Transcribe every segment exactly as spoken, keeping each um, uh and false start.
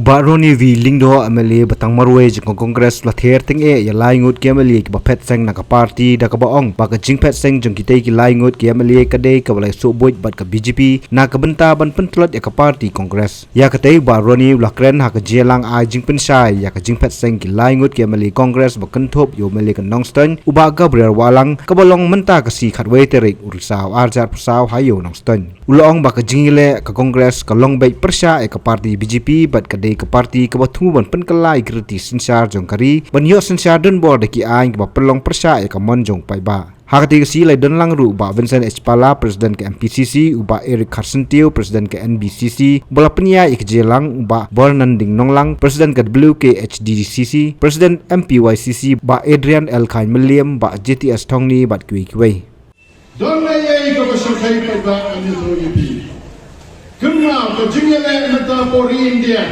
Bah Ronnie V Lyngdoh, M L A ba tang marwei jong ka Congress, la ther tyngeh ïa lai ngut ki M L A kiba phet seng na ka party, da kaba ong ba ka jingphet seng jong kitei ki lai ngut ki M L A ka dei kaba la ïasoh buit bad ka B J P na ka bynta ban pyntlot ïa ka party Congress. Ïa katei Bah Ronnie u la kren ha ka jingïalang ai jingpynshai ïa ka jingphet seng ki lai ngut ki M L A Congress ba kynthup ïa u M L A ka Nongstoiñ, u Bah Gabriel Wahlang, kaba long mynta ka sngi khatwei tarik u Risaw arhajar arphew saw ha ïew Nongstoiñ. U la ong ba ka jingïaleh ka Congress ka long beit pyrshah ïa ka party B J P bad ka dei ka party kaba thmu ban pynkylla ïa ki riti synshar jong ka ri, ban ïoh synshar donbor da ki aiñ kiba pynlong pyrshah ïa ka mon jong paidbah. Ha katei ka sngi la don lang ruh Bah Vincent H Pala, President ka M P C C, u Bah Eric Kharsyntiew, President ka N B C C, ba la pynïaid ïa ka jingïalang, u Bah Bornanding Nonglang, President ka W K H D C C, President M P Y C C, Bah Adrian L Khain Mylliem, Bah J T S Thongni bad kiwei kiwei. Don ei ei kaba shyrkhei paidbah, ngan ïathuh ïa phi. Kynmaw, ka jingïaleh mynta hapoh ri India,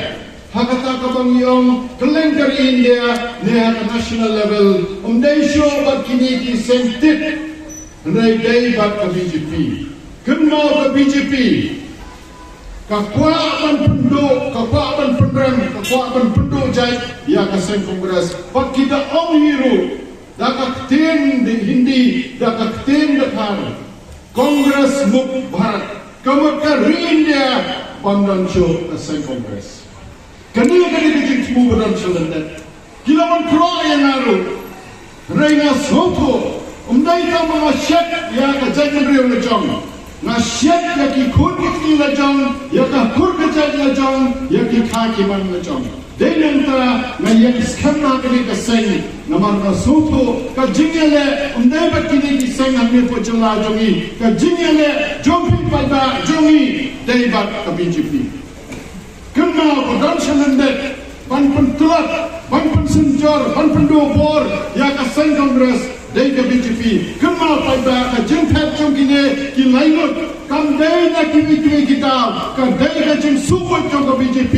ha kata kaba ngi ong kylleng ka ri India, ne ha ka national level, ym dei shuh bad kine ki seng tit, hynrei dei bad ka B J P. Kynmaw, ka B J P ka kwah ban pynduh, ka kwah ban pynrem, ka kwah ban pynduh jait ïa ka seng Congress. Bad ki da ong hi ruh, da ka ktien Hindi, da ka ktien Dkhar, Congress Mukt Bharat, ka mut ka ri India bym don shuh ka seng Congress. Kane ka dei ka jingthmu ba don shalyndet. Ki la wan khroh ïa nga ruh. Hynrei nga sngewthuh, ym dei tang ba nga shet ïa ka jaitbynriew la jong. Nga shet ïa ki khun ki kti la jong, ïa ka khun ka jait la jong, ïa ki kha ki man la jong. Dei nangta nga ïeng skhem ha kane ka seng, namar nga sngewthuh ka jingïaleh ym dei bad kine ki seng hangne hapoh jylla jong ngi, ka jingïaleh jong phi paidbah jong ngi dei bad ka B J P. Kynmaw, ba don shalyndet ban pyntlot, ban pynsynjor, ban pynduh bor ïa ka seng Congress dei ka B J P. Kynmaw paidbah, ka jingphet jong kine ki lai ngut kam dei na kiwei kiwei ki daw, ka dei ka jingsngewbha jong ka B J P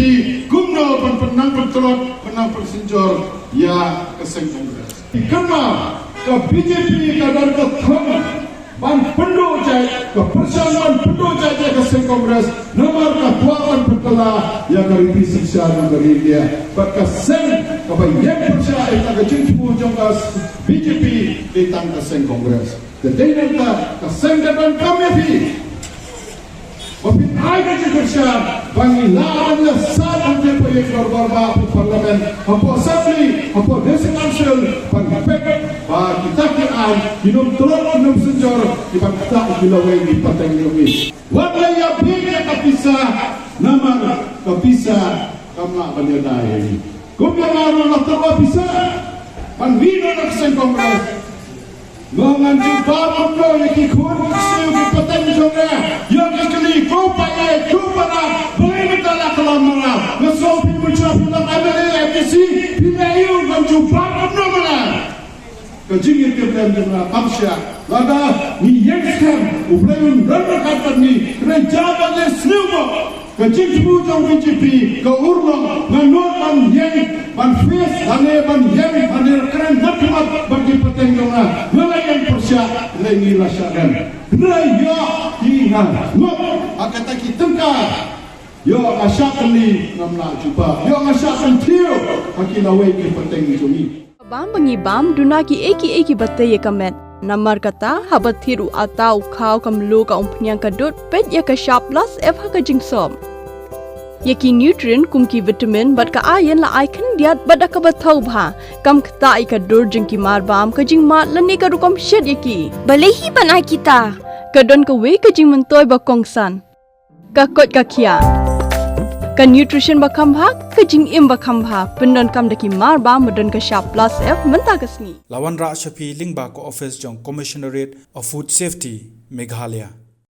kumno ban pynnang pyntlot, pynnang pynsynjor ïa ka seng Congress. Kynmaw, ka B J P ka don ka thong ban pynduh jait, ka pyrshang ban pynduh jait ïa ka seng Congress, namar ka kwah ban pynkylla ïa ka riti synshar jong ka ri India. Bad ka seng kaba ïeng pyrshah ïa ka jingthmu jong ka B J P dei tang ka seng Congress. Te dei nangta ka seng ka donkam ïa phi ba phin ai ka jingkyrshan ba ngin lah ban ïasaid hangtei hapoh ïing dorbar bah, hapoh Parliament, hapoh Assembly, hapoh District Council, ban peit ba kita ki aiñ kin ym tlot, kin ym synjor, kiban ktah ïa ki lawei ki pateng jong ngi. Wat la ïa bieit ïa ka pisa, namar ka pisa kam lah ban ïada ïa ngi. Kumba nga ruh nga la tlot pisa ban mih na ka seng Congress. Nga ong ngan jubab kumno ïa ki khun ki ksiew ki pateng jong nga. Ïa ki kylli, ko paidbah, ko para, balei mynta la kylla mala? Nga sngew phi mynshuwa phi long M L A, M D C, phi la ïoh, ngan jubab kumno mala? Ka jingïatiplem jong nga kam shah. Lada ngi ïeng skhem, U Blei un don ryngkat bad ngi, hynrei ïa ba ngi sngewbha. Ka jingthmu jong B J P ka urlong, nga nud ban ïeng ban face lane ban ïeng ban ïeng kren mat ka mat bad ki pateng jong nga. Nga la ïeng pyrshah, hynrei ngi la shah rem. Hynrei ïoh ki nga ngup ha kata ki tyngka. Ïoh nga shah kylli, ngam lah jubab. Ïoh nga shah kynthiew ha ki lawei ki pateng jong ngi. Bam ba ngi bam, duna kiei kiei kiba tei ïa ka met. Namar kata, haba thied u ata u khaw ka mluh ka umphniang ka dud, peit ïa ka shap plus F ha ka jingsop. Ïa ki nutrient kum ki vitamin bad ka iron la ai khyndiat bad da kaba thaw bha. Kam ktah ïa ka dur jong ki marbam, ka jingmad lane ka rukom shet ïa ki. Balei hi ban ai kita? Ka don kawei ka jingmyntoi ba kongsan. Ka koit ka khiah. Ka nutrition ba kham bha, ka jingim ba kham bha, pyndonkam da ki marbam ba don ka shap plus F mynta ka sngi. La wanrah sha phi lyngba ka office jong Commissionerate of Food Safety, Meghalaya.